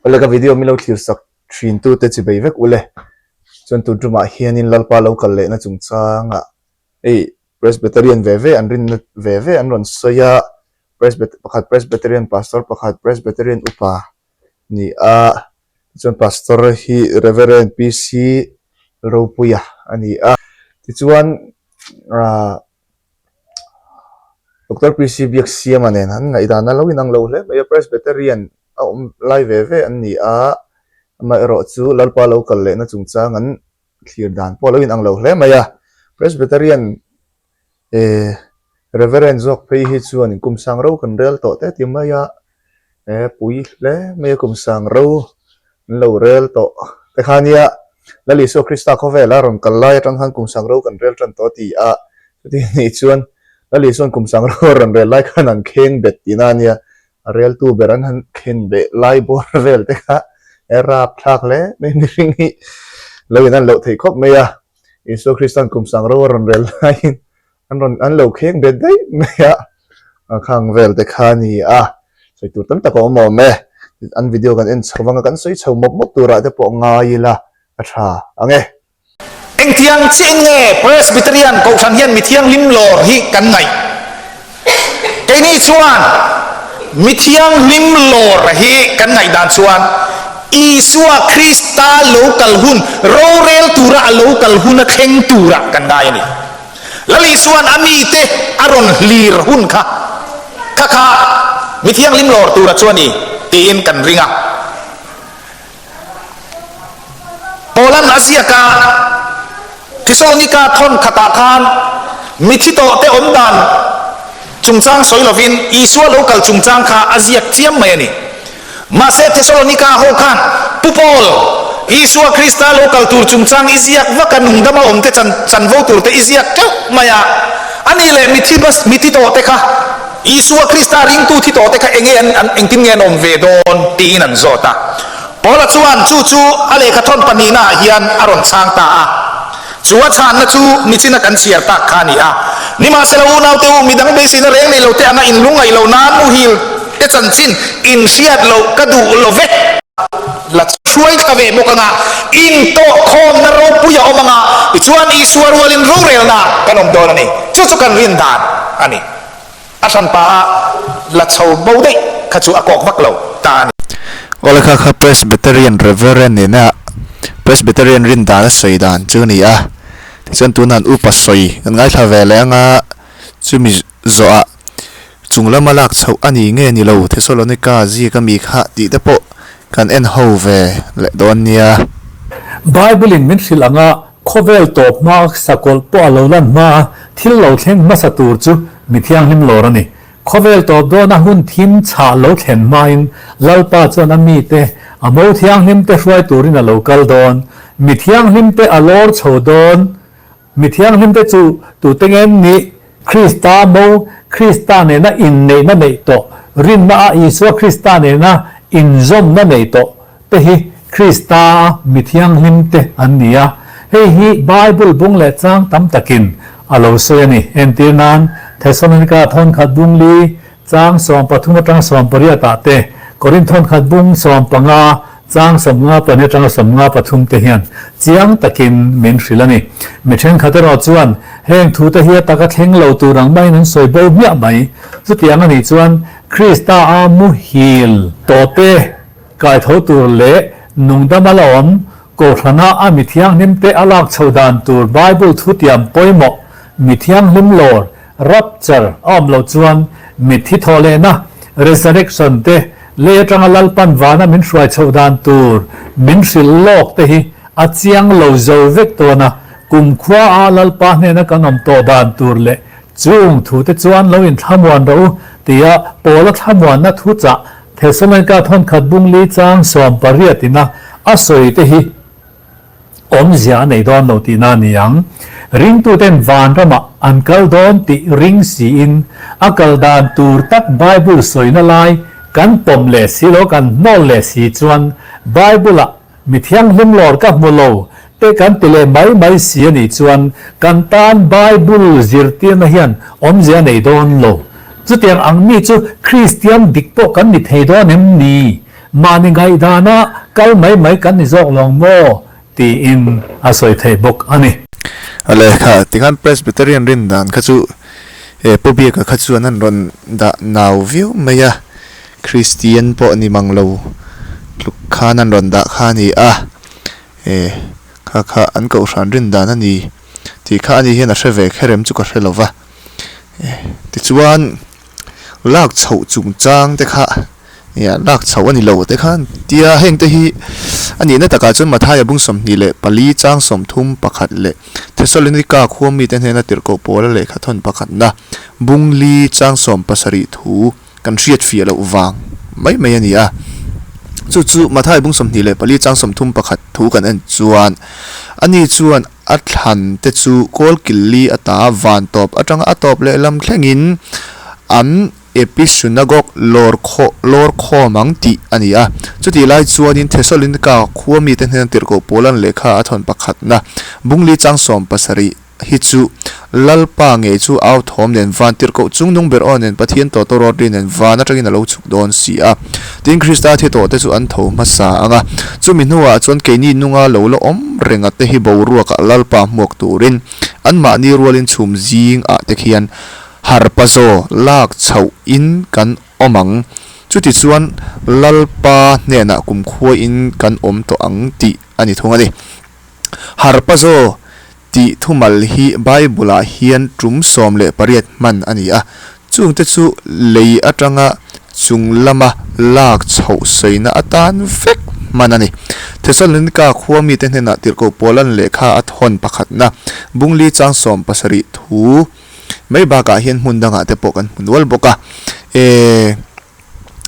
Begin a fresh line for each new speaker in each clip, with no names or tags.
Awle ka video min lo thlir sak thin tu te chi bei vek ule. Chuan tun tumah hianin Lalpa lo kal lehna chungchangah hei Presbyterian ve ve an rinna ve ve an rawn sawi a, Presbyt pakhat Presbyterian Pastor pakhat Presbyterian upa ni a, tichuan Pastor hi Reverend PC Ropuia a ni a. Tichuan ah. Doctor PC Biaksiama nen an ngaihdan a lo inang lo hle mai a, Presbyterian a awm lai ve ve an ni a, amaherawh chu Lalpa lo kal lehna chungchang an thlir dan pawh a lo inang lo hle mai a, Presbyterian eh Reverend zawk phei hi chuan kum sang ro kan rel tawh te ti mai a, eh pui hle mai a kum sang ro An lo rel tawh te kha nia, Lal Isua Krista khawvela rawn kal lai atang khan kum sang ro kan rel tan tawh a ti a, chuti nih chuan Lal Isua'n kum sang ro a rawn rel lai khan an kheng bet tihna a nia, a reltu ber an han khen beh lai bawr vel te kha e rap thlak hle mai mihring hi lo in an loh theih khawp mai a, Isua Krista'n kum sang ro a rawn rel laiin An rawn an lo kheng bet daih mai a, a khang vel te kha a ni a, sawi tur tam tak a awm awm e, an video kan en chho vang a, kan sawi chho mawp mawp turah te pawh ngai ila a tha ang e.
Engtiang chiah in nge Presbyterian Kohhran hian mithianghlim lawr hi kan ngaih? Keini chuan mithianghlim lawr hi kan ngaihdan chuan Isua Krista lo kal hun, rorel tura a lo kal hun a thleng turah kan ngai a ni. Lal Isua'n a mite a rawn hlir hun kha kha kha mi thianghlim lawr tura chu a ni tiin kan ring a. Paula'n a ziak a, Thesalonika thawn khatah khan mi thi tawhte awm dan chungchang sawi lovin Isua lo kal chungchang kha a ziak chiam mai a ni. Mahse Thesalonika ho khan, Pu Paul, Isua Krista lo kal tur chungchang i ziak vak a, nungdama awmte chan chanvo turte i ziak teuh mai a. A nih leh mithi bas mithi tawhte kha, Isua Krista ringtu thi tawhte kha enge an an engtin nge an awm ve dawn? tiin an zawt a. Paula chuan chu chu a lehkha thawn pahnihnaah hian a rawn chhang ta a. Chu a chhanna chu nichina kan chhiar tak kha a ni a. Nimahsela unaute u, midang beiseina reng nei lote anga in lungngaih loh nan muhil te chanchin in hriat loh ka duh lo ve. La hruai thla ve bawk anga in tawh khawmna ropui a awm anga, tichuan Isua rualin rorelna kan awm dawn a ni. Chu chu kan rin dan a ni. A hranpa a la chho bo daih kha chu a kawk vak lo ta a ni.
Awle kha kha Presbyterian Reverend nena Presbyterian rin dan a sawi dan chu a ni a, tichuan tunah an upa sawi kan ngaithla ve leh anga chumi zawhah chung lama lak chhoh a ni nge ni lo Thesalonika ziak ami kha tih te pawh kan en ho ve leh dawn nia.
Bible in min hrilh anga Khawvel tawp hma sakawlh pawh a lo lan hma a, thil lo thleng hmasa tur chu mi thianghlim lawr a ni. Khawvel tawp dawna hun thim chhah lo thlen hmain Lalpa chuan a mite, a mo thianghlimte hruai turin a lo kal dawn. Mi thianghlimte a lawr chho dawn. Mi thianghlimte chu tute nge an nih? Krista mo, Krista nena inneihna neih tawh, rinna a Isua Krista nena inzawmna nei tawh te hi Krista a mi thianghlim te an ni a. Hei hi Bible bung leh chang tam takin a lo sawi a ni. Entir nan, Thesalonika thawnkhat bung li, chang 13 atanga 18 ah te, Korinth thawnkhat bung 15, Chang 52 atanga 53 te hian chiang takin min hrilh a ni. Mi thenkhat erawh chuan heng thute hi a taka thleng lo tur ang maiin an sawi bo hmiah mai. Chutiang a nih chuan Krista a muhil tawhte kaitho tur leh nungdam a la awm Kohhrana a mi thianghlimte a lak chho dan tur Bible thutiam pawimawh mi thianghlim lawr Rapture a awm loh chuan mitthi thawh lehna, resurrection, te lei atanga Lalpan vana min hruai chhoh dan tur min hrilh lawk te hi a chiang lo zo vek tawn a, kumkhua a Lalpa hnena kan awm tawh dan tur leh chung thu te chuan lo inthlamuan rawh u tia Paula thlamuanna thuchah Thesalonika thawnkhat bungli chang 18 ina a sawi te hi Awmzia a nei dawn lo tihna a ni ang. Ringtuten vanramah an kal dawn tih ring siin a kal dan tur tak Bible sawina lai kan pawm leh si lo kan hnawl leh si chuan Bible-ah mi thianghlim lawr ka hmu lo te kan ti leh mai mai si a nih chuan kan tan Bible zirtirna hian awmzia a nei dawn lo. Chutiang ang mi chu Kristian dik pawh kan ni thei dawn em ni? Mahni ngaihdana kal mai mai kan ni zawk lawng maw? tiin a sawi thei bawk a ni.
A lehkha tikhan Presbyterian rin dan kha chu he Pu Biaka kha chuan an rawn dah nau viau mai a, Kristian pawh ni mang lo tluk khan an rawn dah kha a ni a, e kha kha an kohhran rin dan a ni tih kha ani hian a hre ve kher em chu ka hre lo va. Tichuan lak chhoh chungchang te kha Nia, lak chhoh a ni lo te khan tia heng te hi a nihna takah chuan Mathaia bung 24 chang 31 leh Thesalonika khua mite hnena tirhkoh pawla lehkha thawn pakhatna bung li chang 70 thu kan hriat fiah loh vang mai mai a ni a. Chu chu Mathaia bung 24 chang 31 thu kan en chuan ani chuan a thlan te chu kawlkil li ata van tawp atanga a tawp lehlam thlengin an Episunagog lawr khawh lawr khawm ang tih a ni a. Chutih lai chuanin Thesalonika khua mite hnena tirhkoh Paulan lehkha a thawn pakhatna Bungli chang 70 hi chu Lalpa ngei chu au thawm nen van tirhkoh chung nung ber aw nen Pathian tawtaw rawt ri nen van atangin a lo chhuk dawn si a. Tin Krista thi tawh te chu an tho hmasa ang a. Chumi hnuah chuan keini nunga lo la awm renga te hi boruakah Lalpa hmuak turin anmahni rualin chhum zingah te khian Harpazo lak chhoh in kan awm ang. Chutichuan Lalpa hnenah kumkhua in kan awm tawh ang tih a ni thung a ni. Harpazo tih thumal hi Bible ah hian tum 18 hman a ni a. Chungte chu lei atanga chung lama lak chhoh sawina atan vek hman a ni. Thesalonika khua mite hnenah tirhkoh Paulan lehkha a thawn pakhatna Bungli chang 70 thu Mai bakah hian hmun dangah te pawh kan hmu nual bawk a, e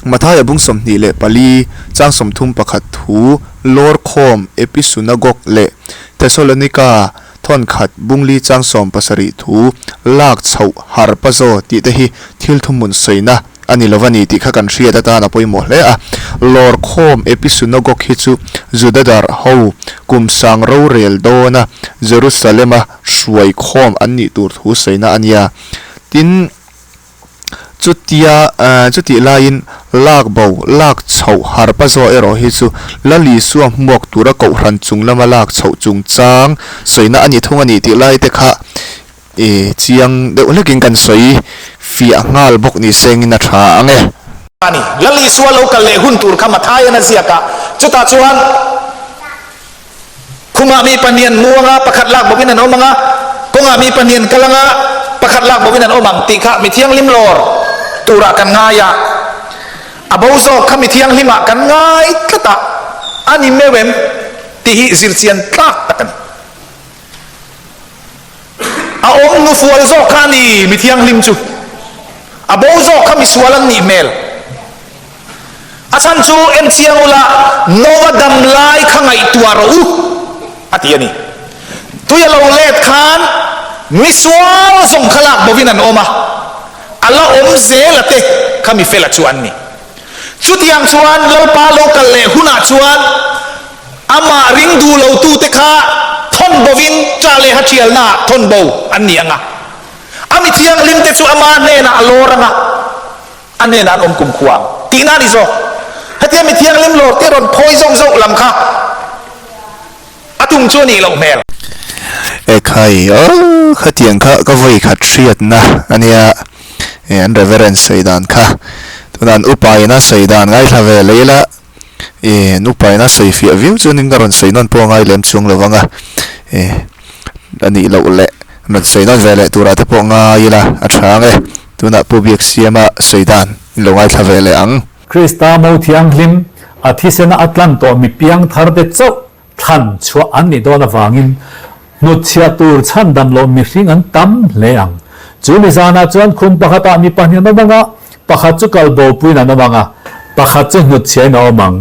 Mathaia bung 24 chang 31 thu lawr khawm Episunagog leh Thesalonika thawnkhat bung li chang 70 thu lak chhoh harpazo tih te hi thil thuhmun sawina a ni lo a ni tih kha kan hriat atan a pawimawh hle a. Lawr khawm Episunagog hi chu Juda darh ho kum sang rorel dawna Jerusalem-a hruai khawm an nih tur thu sawina a nia. Tin, chutia chutih laiin lak bo, lak chhoh harpa zawh erawh hi chu Lal Isua hmuak tura kohhran chung lama lak chhoh chungchang sawina a ni thung a ni tih lai te kha i chiang deuh hlekin kan sawi fiah nghal bawk ni sengin a tha ang e.
A ni, Lal Isua lo kal leh hun tur kha Mathaian a ziak a, chutah chuan. Khumah mi pahnih an mu anga, pakhat lak bawkin an awm anga, kawngah mi pahnih an kal anga, pakhat lak bawkin an awm ang tih kha mi thianghlim lawr turah kan ngai a, a bo zawk kha mi thianghlimah kan ngai tlat a, a ni meuh em tih hi zirchian tlak tak a ni. A awm hnufual zawk kha a ni mi thianghlim chu, a bo zawk kha misual an nih hmel. A chhan chu en chiang ula, Noa dam lai kha ngaihtuah rawh u, a ti a ni. Tui a lo let khan misual zawng kha lak bovin an awm a, a la awm zel a te kha mi fela chu an ni. Chutiang chuan Lalpa lo kal leh hunah chuan amah ring duh lotute kha thawn bovin ṭah leh ha ṭhialnaah thawn bo an ni ang a, a mi thianghlimte chu ama hnenah a lawr ang a. A hnenah an awm kumkhua ang tihna a ni zawk. Hetia mi thianghlim lawr te rawn phawi zauh zauh lam kha a tum chu a nih loh hmel.
Ekhai aw khatiang kha ka vawi khat hriatna a nia e an reverend sawi dan kha tunah an upa in a sawi dan ngaithla ve leh ila e an upa in a sawi fiah viau chuanin ka rawn sawi nawn pawh a ngai lem chuang lo vang a e a nih loh leh rawn sawi nawn ve leh turah te pawh ngai ila a tha ang e. Tunah Pu Biaksiama sawi dan in lo ngaithla ve leh ang.
Krista mo thianghlim, a thisena a tlan tawh mi piangthar te chauh thlan chhuah an nih dawn avangin hnutchhiah tur chhandam loh mihring an tam hle ang. Chu mi zanah chuan khum pakhatah mi pahnih an awm ang a, pakhat chu kal bopuiin an awm ang a, pakhat chu hnutchhiahin a awm ang.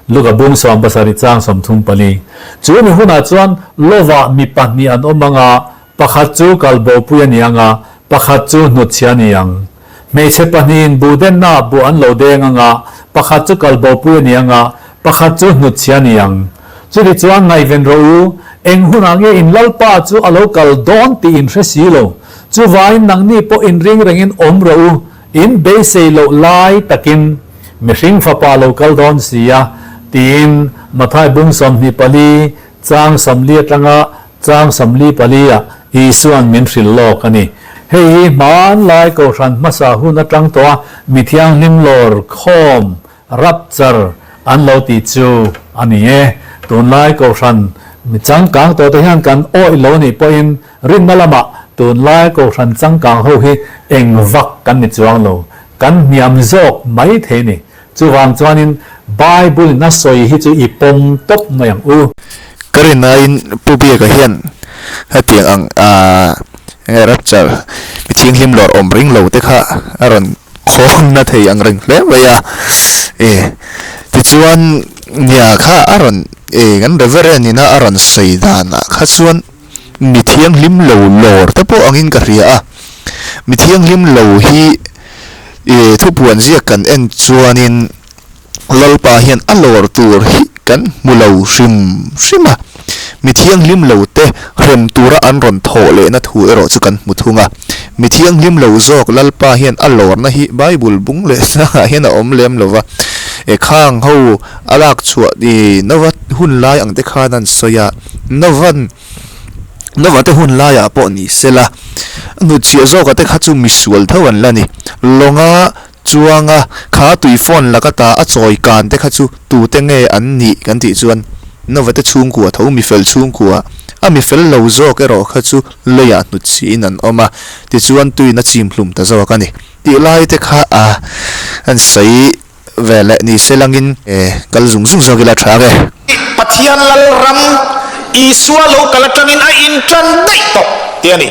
Luka bung 70 chang 34. Chu mi hunah chuan lovah mi pahnih an awm ang a, Pakhat chu kalbopui a ni ang a, pakhat chu hnutchhia a ni ang. Hmeichhe pahnihin buhdennaah buh an lo deng ang a, pakhat chu kalbopui a ni ang a, pakhat chu hnutchhia a ni ang. Chutichuan ngaihven rawh u, eng hunah nge in Lalpa chu a lo kal dawn tih in hre si lo. Chuvangin nangni pawh inring rengin awm rawh u, in beisei loh lai takin. Mihring Fapa lo kal dawn si a, tiin Mathai bung 24 chang 40 atanga chang 44 ah Isua'n min hrilh lawk a ni. Hei hi hmanlai Kohhran hmasa hun atang tawha mi thianghlim lawr khawm Rapture an lo tih chu a ni e. Tunlai Kohhran mi changkang tawh te hian kan awih lo nih pawhin rinna lamah tunlai Kohhran changkang ho hi eng vak kan ni chuang lo, kan hniam zawk mai thei ni. Chuvang chuanin Bible in a sawi hi chu i pawm tawp mai ang u.
Ka rinaiin Pu Biaka hian hetiang ang enge Rapture mi thianghlim lawr awm ring lo te kha a rawn Khawnna thei ang reng hle mai a, e tichuan nia kha a rawn e kan Reverend ina a rawn sawi danah kha chuan mi thianghlim lo lawr te pawh angin ka hria a, mi thianghlim lo hi e thupuan ziak kan en chuanin Lalpa hian a lawr tur hi kan hmu lo hrim hrim a, mi thianghlim lo te hrem tura an rawn thawh lehna thu erawh chu kan hmu thung a. Mi thianghlim lo zawk Lalpa hian a lawrna hi Bible bung leh tlangah hian a awm lem lo va, e khang ho a lak chhuah i Nova hun lai ang te khan an sawi a, Novan Nova te hun laiah pawh ni sela, a hnutchhiah zawka te kha chu misual tho an la ni. Lawnga Chuanga, kha tui phone laka ta a chawi kan te kha chu tute nge an nih kan tih chuan Nova te chhungkua tho mifel chhungkua a mifel lo zawk erawh kha chu leiah hnut chiin an awm a, tichuan tuin a chim hlum ta zawk a ni tih lai te kha a an sawi ve leh ni se langin kal zung zung zawk ila tha ang e.
Pathian Lalram Isua lo kal atangin a intan daih tawh tih a ni.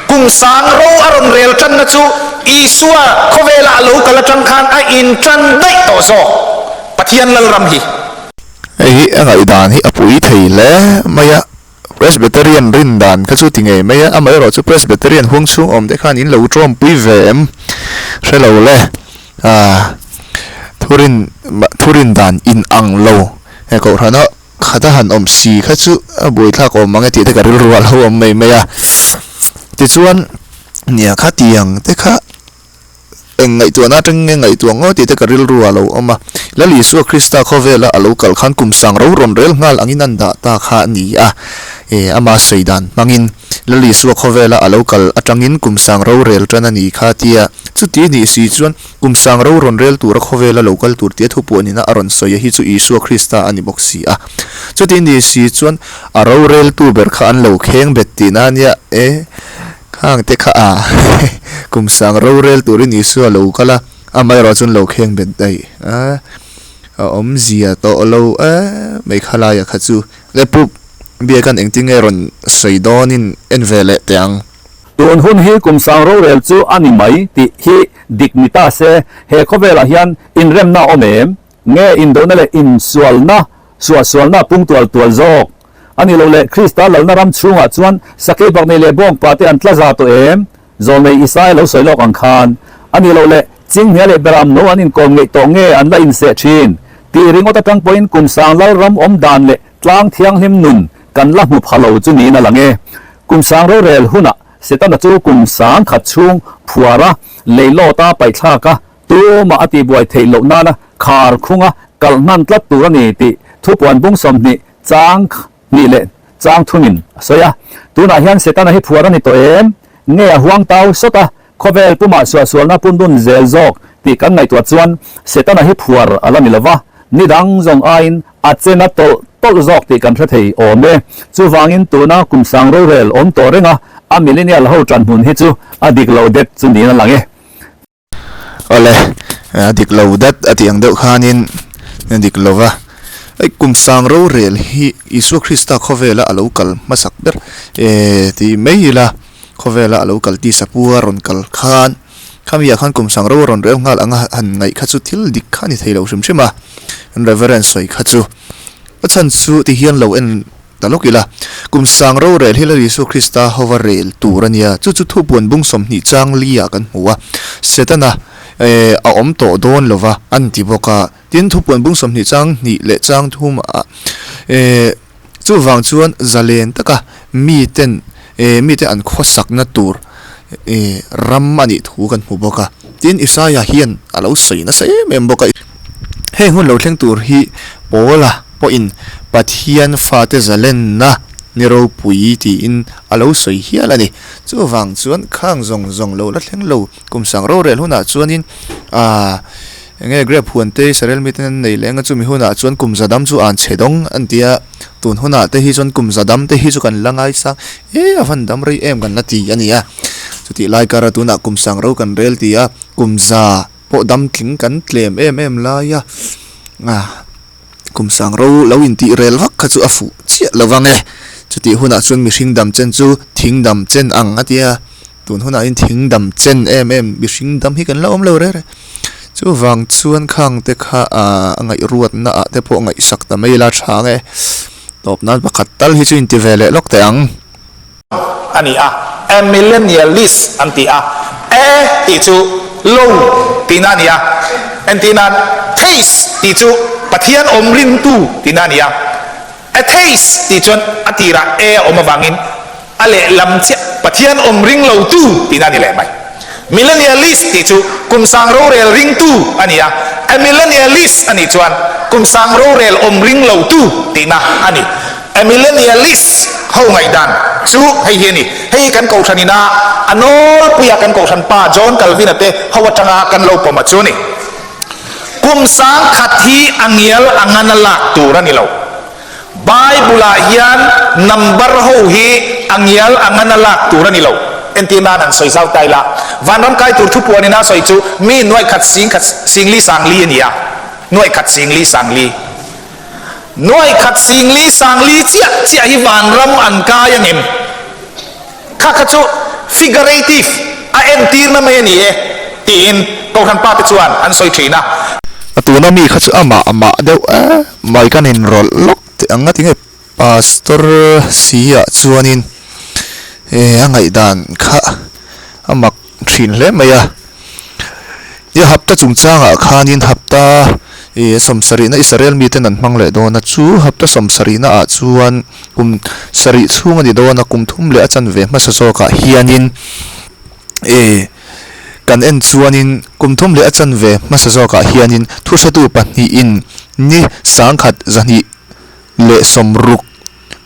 Kum sang ro a rawn rel tanna chu Isua khawvela a lo kal atang khan a intan daih tawh zawk Pathian Lalram hi.
Hei hi a ngaihdan hi a pui thei hle mai a, Presbyterian rin dan kha chu ti ngei mai a, amaherawh chu Presbyterian huang chhung awm te khan in lo tawmpui ve em hre lo le. Aaa thurin thurin dan in ang lo he kohhrana khata han awm si kha chu a buaithlak awm ang e tih te ka rilru a lo awm mai mai a tichuan nia khatiang te kha eng ngaihtuahna atang nge ngaihtuah ngawt tih te ka rilru a lo awm a Lal Isua Krista khawvela a lo kal khan kum sang ro rawn rel nghal angin an dah ta kha a ni a e ama sawi dan hmangin Lal Isua khawvela a lo kal atangin kum sang rorel tan a ni kha tia chuti nih si chuan kum sang ro rawn rel tura khawvela lo kal tur tia thupuanina a rawn sawi a hi chu Isua Krista a ni bawk si a. Chuti nih si chuan a roreltu ber kha an lo kheng bet tihna a nia e khang te kha a kum sang rorel turin Isua lo kal a amaherawh chuan lo kheng bet daih a a awmzia tawh lo e mai khalai a kha chu le pup Biakan engtin nge rawn sawi dawnin en ve leh teh ang.
Tun hun hi kum sang rorel chu a ni mai tih hi dik ni ta se, he khawvelah hian inremna a awm em? Nge indona leh insualna, suahsualna pung tual tual zawk? A nih loh leh Krista lalna ram chhungah chuan sakei baknei leh bawngpa te an tla za tawh em? Zawlnei Isaiah lo sawi lawk ang khan, a nih loh leh Chinghnia leh Beram no an inkawm ngeih tawh nge an la inseh thin? Tih ringawt atang pawhin kum sang lalram awm dan leh Tlang thianghlim nun kan la hmu pha lo chu niin a lang e. Kum sang rorel hunah Setana chu kum 1000 chhung phuar a, leilawta paihthlak a, tumah a tihbuai theih loh nana khar khunga kalh hnan tlat tur a ni tih thupuan bung 20 chang hnih leh chang thumin a sawi a. Tunah hian Setana hi phuar a ni tawh em? Nge a huang tau sawt a, Khawvel pumah suahsualna pun dun zel zawk tih kan ngaihtuah chuan Setana hi phuar a la ni lova, ni dang zawng aiin a chen a tawlh tawlh zawk tih kan hre thei awm e. Chuvangin tuna kum sang rorel awm tawh renga a millennial ho tan hmun hi chu a dik lo det chu niin a lang e.
Awle, a dik lo det a tih ang deuh khanin a dik lo va. Hei kum sang rorel hi Isua Krista khawvela a lo kal hmasak ber e tih mai ila. Khawvela a lo kal tisa pu a rawn kal khan khamiah khan kum sang ro a rawn rel nghal anga han ngaih kha chu thil dik kha a ni thei lo hrim hrim a, an Reverend sawi kha chu a chhan chu ti hian lo en ta lawk ila, kum sang ro rel hi Lal Isua Krista hova rel tur a nia, chu chu thupuan bung 20 chang li ah kan hmu a, Setana eh a awm tawh dawn lova an ti bawk a, tin thupuan bung 20 chang hnih leh chang thum ah eh. Chuvang chuan zalen taka miten eh mite an khawsakna tur eh ram a nih thu kan hmu bawk a. Tin, Isaia hian a lo sawi nasa em em bawk a. Heng hun lo thleng tur hi Paula pawhin Pathian fate zalenna ni ropui tiin a lo sawi hial a ni. Chuvang chuan khang zawng zawng lo la thleng lo kum sang rorel hunah chuanin aah enge grape huan te Israel miten an nei leh anga chumi hunah chuan kum za dam chu an chhe dawng an ti a, tun hunah te hi chuan kum za dam te hi chu kan la ngaisang e a van dam rei em kan la ti a ni a. Chutih lai kara tunah kum sang ro kan rel ti a, kum za pawh dam tling kan tlem em em lai a, ah kum sang ro lo intih rel vak kha chu a fuh chiah lo vang e. Chutih hunah chuan mihring dam chen chu thing dam chen ang a ti a, tun hunah hian thing dam chen em em mihring dam hi kan la awm lo reng reng. Chuvang chuan khang te kha ah a ngaihruatna ah te pawh ngaihsak ta mai ila tha ang e. Tawp nan pakhat tal hi chu inti ve leh lawk teh ang.
A ni a, amillennialist an ti a, a tih chu lo tihna a ni a, entir nan theist tih chu Pathian awm rintu tihna a ni a, atheist tih chuan a tirah a a awm avangin a lehlam chiah Pathian awm ring lotu tihna a ni leh mai. Millennialist tih chu kum sang rorel ringtu a ni a, amillennialist a nih chuan kum sang rorel awm ring lotu tihna a ni. Amillennialist ho ngaihdan chu hei hi a ni. Hei hi kan kohhran ina a nawlpuia kan kohhran pa John Calvin-a te ho atanga kan lo pawm a chu a ni. Kum sangkhat hi a ngial a ngan a lak tur a ni lo. Bible-ah hian number ho hi a ngial a ngan a lak tur a ni lo. Entir nan han sawi zau ta ila, vanram kai tur thupuan ina sawi chu mi nuaikhat singkhat singli sangli a ni a, nuaikhat singli sangli. Nuaikhat singli sangli chiah chiah hi vanram an kai ang em? Kha kha chu figurative, a entirna mai a ni e, tiin Kohhran pa te chuan an sawi thin a.
A tuna mi kha chu amah amah deuh e mai kan inrawlh lawk teh ang a tinge Pastor si ah chuanin a ngaihdan kha a mak thin hle mai a. Nia hapta chungchangah khanin hapta ih sawmsarihna Israel miten an hmang leh dawn a, chu hapta sawmsarihna ah chuan kum sarih chhung a ni dawn a, kum thum leh a chanve hmasa zawkah hianin ih kan en chuanin kum thum leh a chanve hmasa zawkah hianin thuhretu pahnihin ni sangkhat zahnih leh sawmruk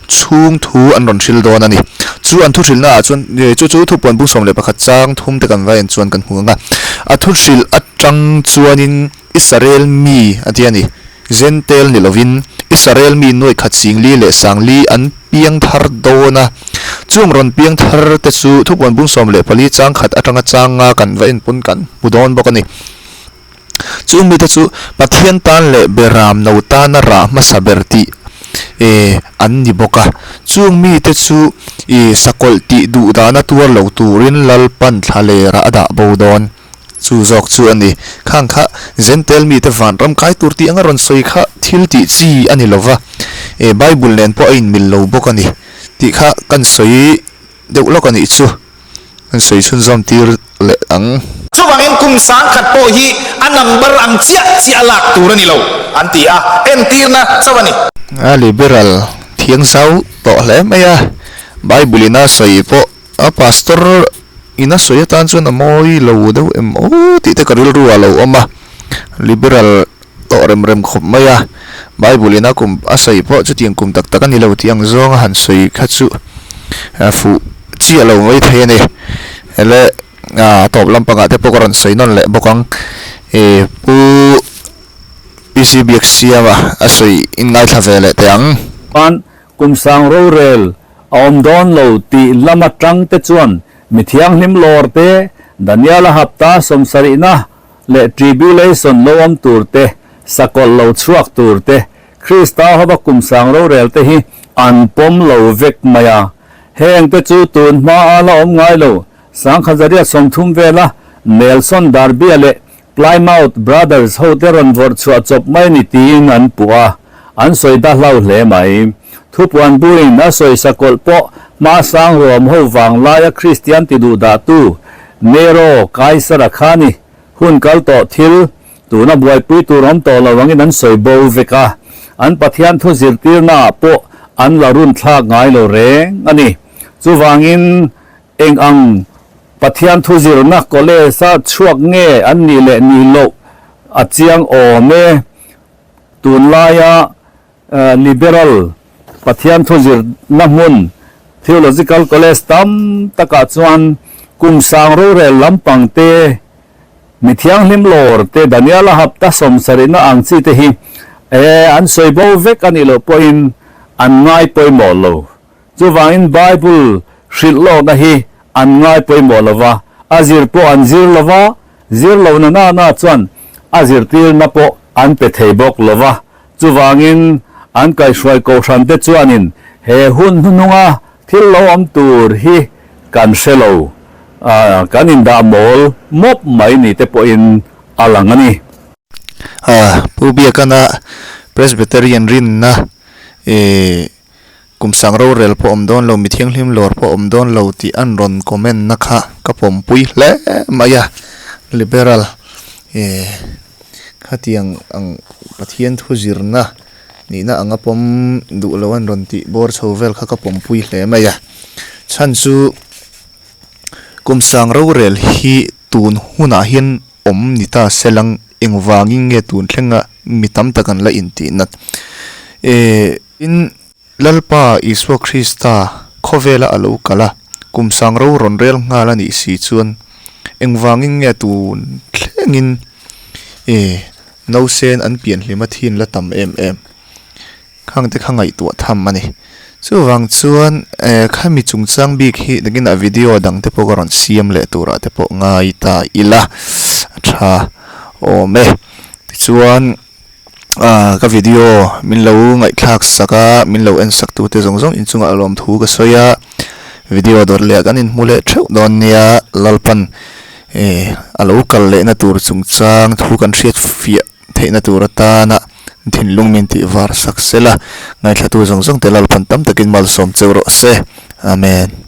chhung thu an rawn hril dawn a ni. Chu an thuhrilhna ah chuan chu chu thupuan bung 11 chang thum te kan va en chuan kan hmu ang a. A thuhrilh atang chuanin Israel mi a ti a ni. Zentel ni lovin Israel mi nuaih khat singli leh sangli an piang thar dawn a. Chung rawn piang thar te chu thupuan bung 14 chang khat atanga chang nga kan va en pawn kan hmu dawn bawk a ni. Chu mite chu Pathian tan leh Beram no tana rah hmasa ber tih e an ni bawk a. Chung mite chu i sakawlh tih duh dahna tuar lo turin Lalpan thlalera a dah bo dawn. Chu zawk chu a ni. Khang kha Zentel mite vanram kai tur tih anga rawn sawi kha thil tih chi a ni lo va, e Bible nen pawh a inmil lo bawk a ni tih kha kan sawi deuh lawk a nih chu. An sawi chhunzawm tir leh ang.
Chuvangin kum sangkhat pawh hi a number ang chiah chiah a lak tur a ni lo, an ti a, entirna chauh a ni.
A liberal thiang zau tawh hle mai a, Bible in a sawi pawh a pastor in a sawi atan chuan a mawi lo deuh em aw tih te ka rilru ah lo awm a, liberal tawh rem rem khawp mai a, Bible in a kum a sawi pawh chutiang kum tak tak a ni lo tih ang zawnga han sawi kha chu a fuh chiah lo mai thei a ni. Ele a tawp lampangah te pawh ka rawn sawi nawn leh bawk ang. E Pu PC Biaksiama a sawi in ngaithla ve leh teh ang.
Chuan kum sang rorel a awm dawn lo tih lam atang te chuan mi thianghlim lawr te, Daniela hapta sawmsarihna leh tribulation lo awm tur te, sakawlh lo chhuak tur te, Krista hova kum sang rorel te hi an pawm lo vek mai a. Heng te chu tun hma a la awm ngai lo, Sangkhazaria 30 vela Nelson Darby-a leh Plymouth Brothers ho te rawn vawrh chhuah chawp mai ni tiin an puh a, an sawi da hlau hle mai. Thupuan buin a sawi sakawlh pawh hma sang ruam ho vang laia Kristian ti duh dahtu Nero Kaisara kha ni hun kal tawh thil tuna buaipui tur awm tawh lo angin an sawi bo vek a, an Pathian thu zirtirnaah pawh an la run thlak ngai lo reng a ni. Chuvangin eng ang.
Pathian thu zirna college-a chhuak nge an nih leh nih loh a chiang awm e. Tunlaia Liberal Pathian thu zirna hmun Theological College tam takah chuan kum sang rorel lampang te, mi thianghlim lawr te, Daniela hapta sawmsarihna ang chi te hi e an sawi bo vek a nih loh pawhin an ngai pawimawh lo. Chuvangin Bible hrilh lawkna hi an ngai pawimawh lo va, a zir pawh an zir lo va, zir lohna nana chuan a zirtirna pawh an pe thei bawk lo va. Chuvangin an kaihhruai kohhrante chuanin he hun hnuhnunga thil lo awm tur hi kan hre lo, kan indah mawl mawp mai ni te pawhin a lang a ni.
A, Pu Biakana Presbyterian rinna eh Kum sang rorel pawh awm dawn lo, mi thianghlim lawr pawh awm dawn lo tih an rawn comment na kha ka pawmpui hle mai a, liberal eh khatiang ang Pathian thu zirna nihna anga pawm duh lo an rawn tih bawr chho vel kha ka pawmpui hle mai a, chhan chu kum sang rorel hi tun hunah hian awm ni ta se lang engvangin nge tun thlenga mi tam tak an la intih nat eh. Tin, Lalpa Isua Krista khawvela a lo kal a, kum sang ro rawn rel nghal a nih si chuan engvangin nge tun thlengin e nausen an pianhlim a thin la tam em em? Khangte kha ngaihtuah tham a ni. Chuvang chuan e khami chungchang bik hi nakinah video dang te pawh ka rawn siam leh turah te pawh ngai ta ila a tha awm e. Tichuan. Aaa ka video min lo ngaihthlak sak a min lo en sak tu te zawng zawng inchungah lawmthu ka sawi a video dawt leh ah kan inhmu leh theuh dawn nia Lalpan eh a lo kal lehna tur chungchang thu kan hriat fiah theihna tur atana thinlung min tih var sak sela ngaithla tu zawng zawng te Lalpan tam takin malsawm cheu rawh se Amen.